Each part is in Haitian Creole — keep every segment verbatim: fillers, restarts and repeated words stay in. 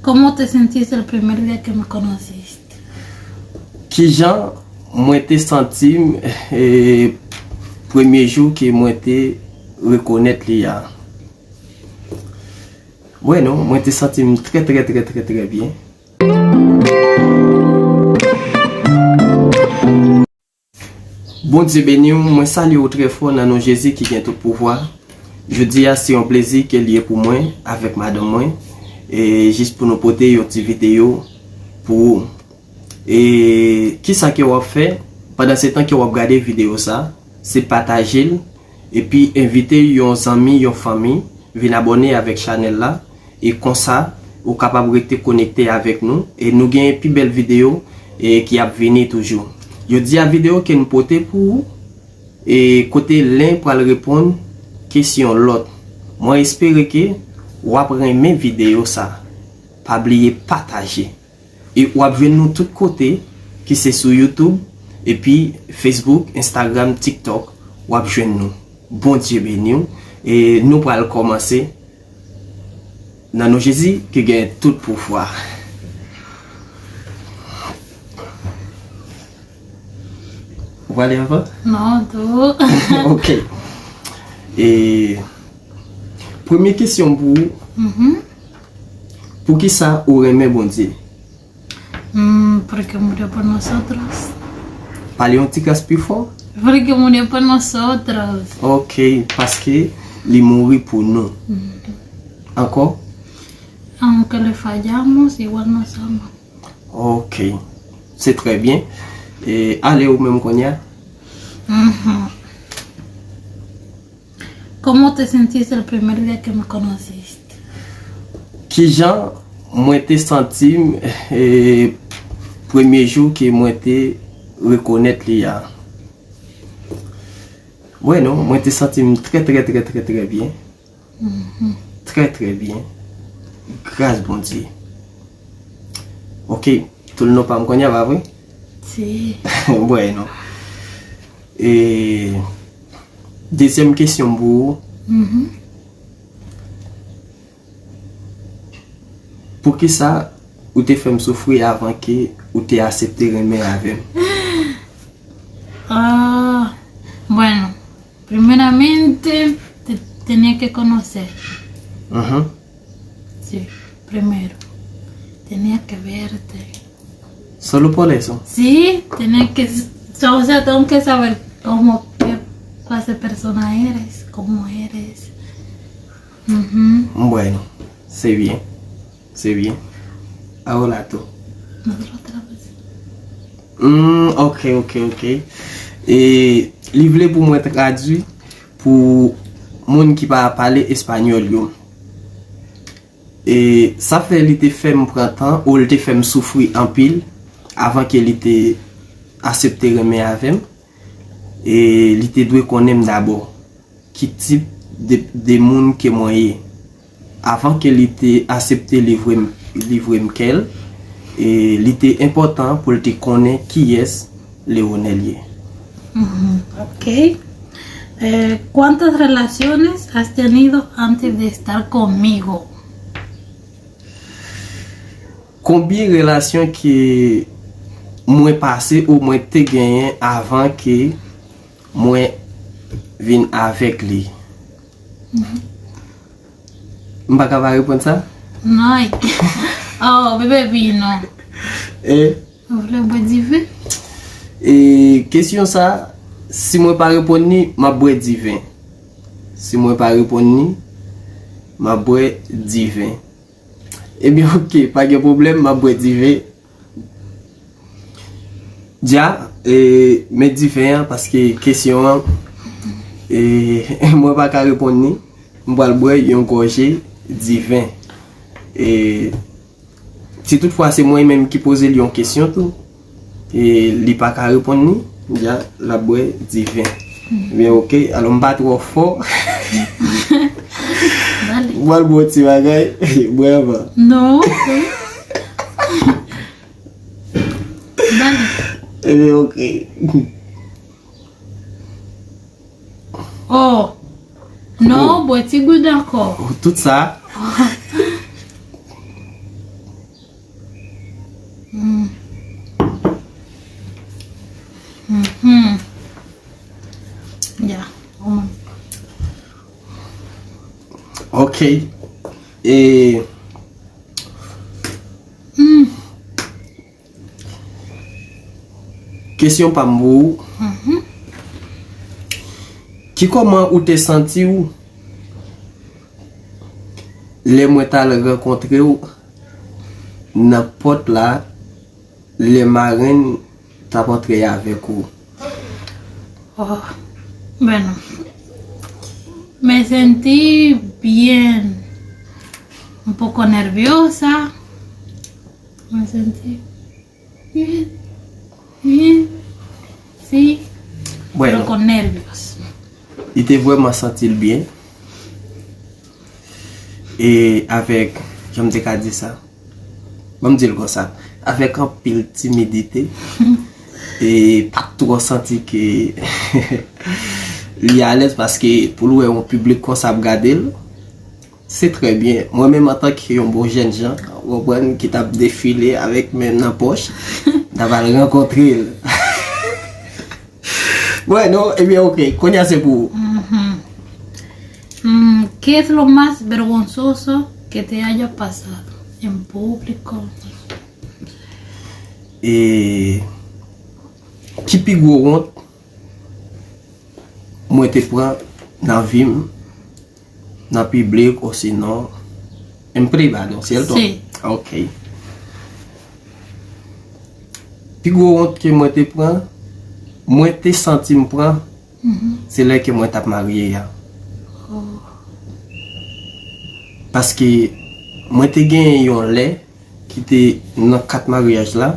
¿Cómo te sentiste el primer día que me conociste? Kijan mwen te santi m e, premye jou ke mwen te rekonèt li a? Bueno, mwen te santi m trè trè trè trè trè byen. Bondye beni w, mwen salye w trè fò nan non Jezi ki gen tout pouvwa. Jodi a se yon plezi ke l ye pou mwen avèk madanm mwen, e jis pou nou pote yon ti videyo pou ou. E kisa ke w ap fè pandan se tan ke w ap gade videyo sa, se pataje l, epi envite yon zanmi, yon fanmi vin abòne avèk chanèl la, e konsa ou kapab rete konekte avèk nou, e nou gen pi bèl videyo e ki ap vini toujou. Jodi a videyo ke n pote pou ou, e kote len pral reponn kesyon lòt. Mwen espere ke w ap renmen videyo sa. Pa bliye pataje. E w ap jwenn nou tout kote, ki se sou YouTube, epi Facebook, Instagram, TikTok, w ap jwenn nou. Bondye beni w. E nou pral kòmanse nan non Jezi ki gen tout pouvwa. Ou prale anvan? Non, tou. Ok. E premye kesyon pou ou. Mhm. Poukisa ou renmen Bondye? Mm, porque murió por nosotros. Pale yon ti kras pi fò. Porque murió por nosotros. Ok, paske li mouri pou nou. Ankò? Aunque le fallamos, igual nos ama. Ok. Se trè byen. E ale ou menm kounye a. Mhm. ¿Cómo te sentiste el primer día que me conociste? Kijan mwen te santi m e, premye jou ke mwen te rekonèt li a? Bueno, mwen te santi m trè trè trè trè trè byen. Trè trè byen. Gras Bondye. Ok, tou l non pa m kounye a, pa vre? Si. Bueno. E dezyèm kesyon m pou ou. Mhm. Poukisa ou te fè m soufri avan ke ou te asepte renmen avè m? Ah, bueno, primeramente te tenía que conocer. Mhm. Sí, primero. Tenía que verte. Solo por eso. Sí, tenía que, o sea, tengo que saber cómo, qué clase de persona eres, cómo eres. Mhm. Bueno, se byen. Se byen. Ahora tú. Nosotros otra vez. Mm, ok, ok, ok. E li vle pou mwen tradui pou moun ki pa pale espanyòl yo. E sa fè li te fè m pran tan, ou li te fè m soufri anpil avan ke li te asepte renmen avè m. E li te dwe konnen m dabò ki tip de, de moun ke mwen ye. Avan ke li te asepte livre m, livre m kè l, e li te enpòtan pou l te konnen kiyès Leonel ye. Mhm, ok. Eh, ¿cuántas relaciones has tenido antes de estar conmigo? Konbyen relasyon ke mwen pase ou mwen te genyen avan ke mwen vin avèk li? M pa ka pa reponn sa? Non. Oh, bebe, pi non. E Ou vle bwè diven? E kesyon sa, si mwen pa reponn li, m ap bwè diven. Si mwen pa reponn li, m ap bwè diven. Ebyen, ok, pa gen pwoblèm, m ap bwè diven. Dja, e, men diven an, paske kesyon an, e, mwen pa ka reponn li. M pral bwè yon gòje diven. E, si toutfwa se mwen menm ki poze l yon kesyon tou, e li pa ka reponn li, dja, l ap bwè diven. Men ok, alò m pa twò fò. Bale. M pral bwè yon ti bagay, bwè anvan. Non. Bale. Ebyen, ok. Oh. Non, bwè ti goud ankò. Tout sa. E, hmm, kesyon pa m pou ou. Ki kòman ou te santi w lè mwen t al rankontre w nan pòt la, lè marenn t ap antre avèk ou? Oh, bueno. Me sentí bien, un poco nerviosa. Me sentí bien, bien. Sí, Bueno, pero con nervios. Li te vrèman santi l byen. E avèk, jan m te ka di sa? Ban m di l konsa, avèk anpil timidite. E pa t twò santi ke li alèz, paske pou l wè yon piblik konsa ap gade l, se trè byen. Mwen menm, antanke yon bon jènjan, w konprann, ki t ap defile avèk men nan pòch, m t ap al rankontre l. Bueno, ebyen, ok. Kounye a se pou ou. Mm, ¿qué es lo más vergonzoso que te haya pasado en público? E ki pi gwo wont mwen te pran nan vi m, nan piblik, osinon en privado, cierto? Sí. Ok. Pi gwo wont ke mwen te pran, mwen te santi m pran, se lè ke mwen t ap marye a. Paske mwen te gen yon lè ki te nan kat maryaj la,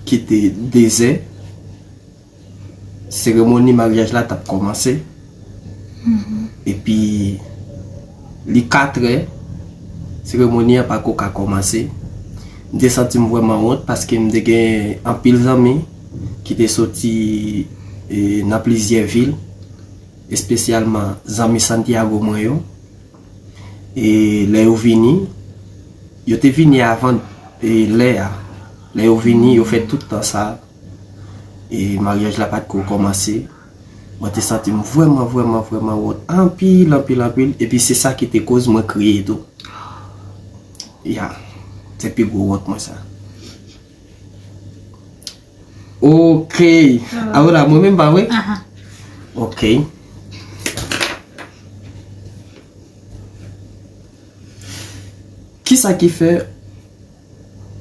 ki te dezè, seremoni maryaj la t ap kòmanse. Epi, li katrè, seremoni an pako ka kòmanse. M te santi m vrèman wont paske m te gen anpil zanmi ki te soti, e, nan plizyè vil, espesyalman zanmi Santiago mwen yo. E lè yo vini, yo te vini avan, e, lè a. Lè yo vini, yo fè tout tan sa. E maryaj la pa t ko kòmanse. Mwen te santi m vrèman, vrèman, vrèman wont. Anpil, anpil, anpil. Epi se sa ki te koz mwen kriye tou. Ya. Se pi gwo wont mwen sa. Ok. Ahora, mwen menm pa vre? Aha. Ok. Kisa ki fè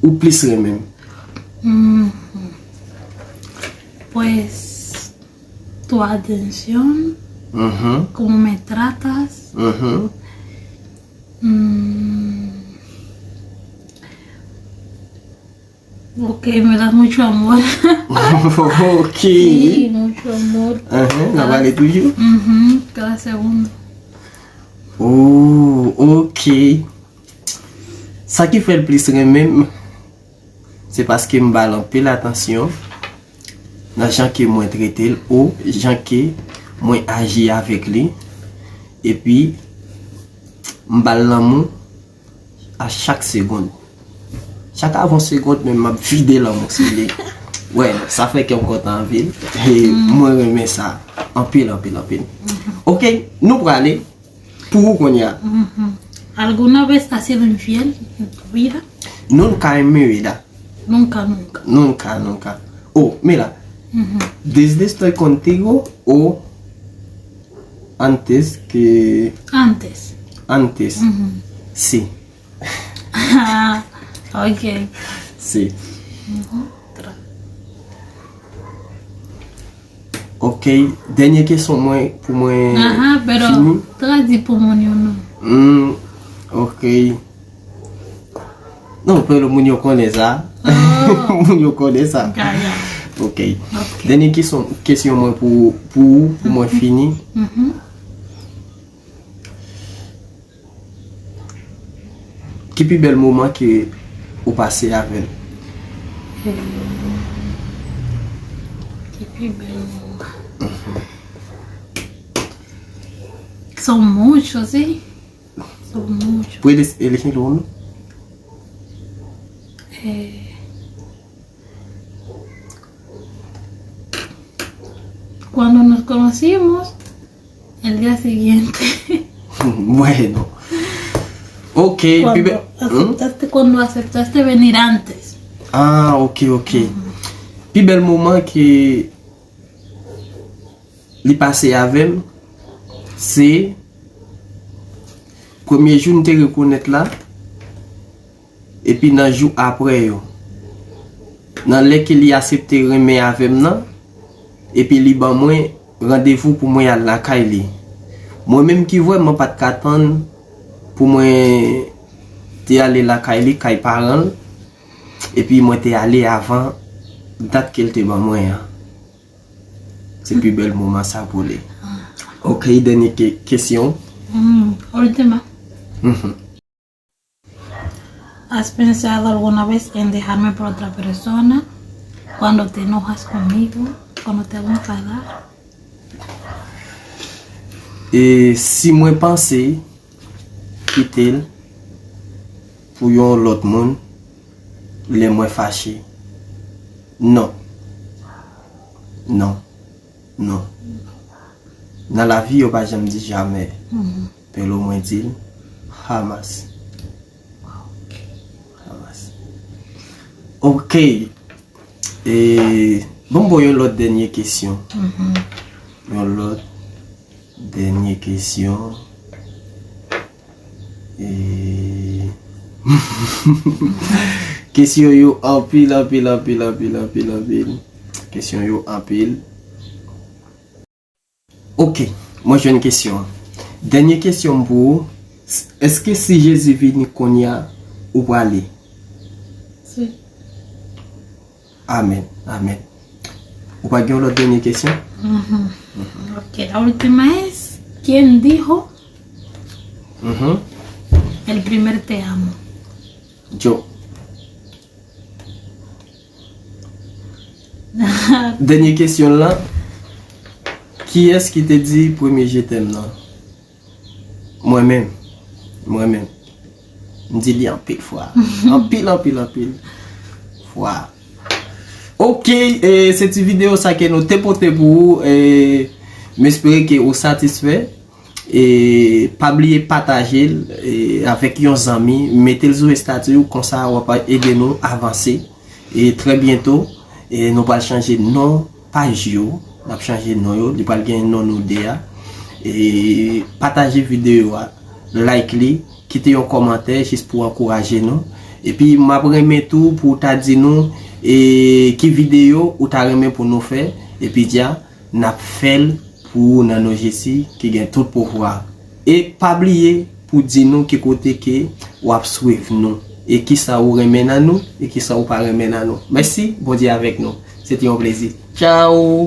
ou plis renmen m? Mm. Pues, tu atención, Mhm, cómo me tratas. mhm. Mm. Ok, me das mucho amor. Ok. Sí, mucho amor. Aham, n ap pale toujou. Mhm, cada segundo. Oh, ok. Sa ki fè l plis renmen m, se paske m ba l anpil atansyon nan jan ke mwen trete l, ou jan ke mwen aji avèk li. Epi, m ba l lanmou a chak segonn. Chak avan segonn, men m ap vide lanmou sou li. Wè, sa fè kè m kontan anpil. E mwen renmen sa anpil, anpil, anpil. Ok, nou prale pou ou kounye a. Ujú. ¿Alguna vez has sido infiel en tu vida? Nunca en mi vida. Nunca, nunca. Nunca, nunca. Oh, mira, Ujú. Desde estoy contigo o antes que... Antes. Antes. Ujú. Sí, Ah, ok. Sí. Ujú. Tra- Ok, dènye kesyon mwen pou mwen Aha, pero fini. Tradui pou moun yo non. Hmm, ok. Non, pero moun yo konnen sa. Oh. Moun yo konnen sa. Gaya. Ok. Ok. Dènye kesyon, kesyon mwen pou, pou, pou mwen fini. Mhm. Ki pi bèl moman ke ou pase avè l? Eh, qué primer amor. Son muchos, sí. Son muchos. Puedes elegir uno? Eh, cuando nos conocimos, el día siguiente. Bueno. Ok, pi bèl. Cuando aceptaste, cuando aceptaste venir antes. Ah, ok, ok. Pi bèl moman ke li pase avè m, se premye jou n te rekonèt la, epi nan jou apre yo. Nan lè ke li aksepte renmen avè m nan, epi li ban mwen randevou pou mwen al lakay li. Mwen menm ki vrèman pa t ka tann pou mwen te ale lakay li, kay paran l, epi mwen te ale avan dat ke l te ban mwen an. Se pi bèl moman sa pou li. Ok, dènye ke- kesyon. Mm, última. Mhm. ¿Has pensado alguna vez en dejarme por otra persona? Cuando te enojas conmigo, cuando te hago enfadar. E si mwen panse kite l pou yon lòt moun lè mwen fache? Non. Non. Non. Nan lavi, yo pa janm di jamè. Mhm. Pero mwen di l, jamás. Jamás. Ok. E, bon, bon, yon lòt dènye kesyon. Mhm. Yon lòt dènye kesyon. E, kesyon yo anpil, anpil, anpil, anpil, anpil, anpil. Kesyon yo anpil. Ok, mwen jwenn kesyon an. Dènye kesyon m pou ou, s- èske si Jezi vini kounye a, ou prale? Sí. Amèn, amèn. Ou pa gen yon lòt dènye kesyon? Mhm. Ok, la última es, ¿quién dijo Mhm. el primer te amo? Joe. Dènye kesyon lan, kiyès ki te di premye je t'aime nan? Mwen menm. Mwen menm. M di li anpil fwa. Anpil, anpil, anpil fwa. Ok, e se ti videyo sa ke nou te pote pou ou. E m espere ke ou satisfè. E pa bliye pataje l, e, avèk yon zanmi, mete l sou estati w, konsa w ap ede nou avanse. E trè byento, e nou pral chanje non paj yo, n ap chanje non yo, li pral gen non nou de a. E pataje videyo a, like li, kite yon kòmantè jis pou ankouraje nou. Epi m ap renmen tou pou w ta di nou, e, ki videyo ou ta renmen pou nou fè, epi dja n ap fè l pou ou nan non Jezi ki gen tout pouvwa. E pa bliye pou di nou ki kote ke w ap swiv nou, e kisa ou renmen nan nou, e kisa ou pa renmen nan nou. Mèsi, Bondye avèk nou. Se te yon plezi. Tchao!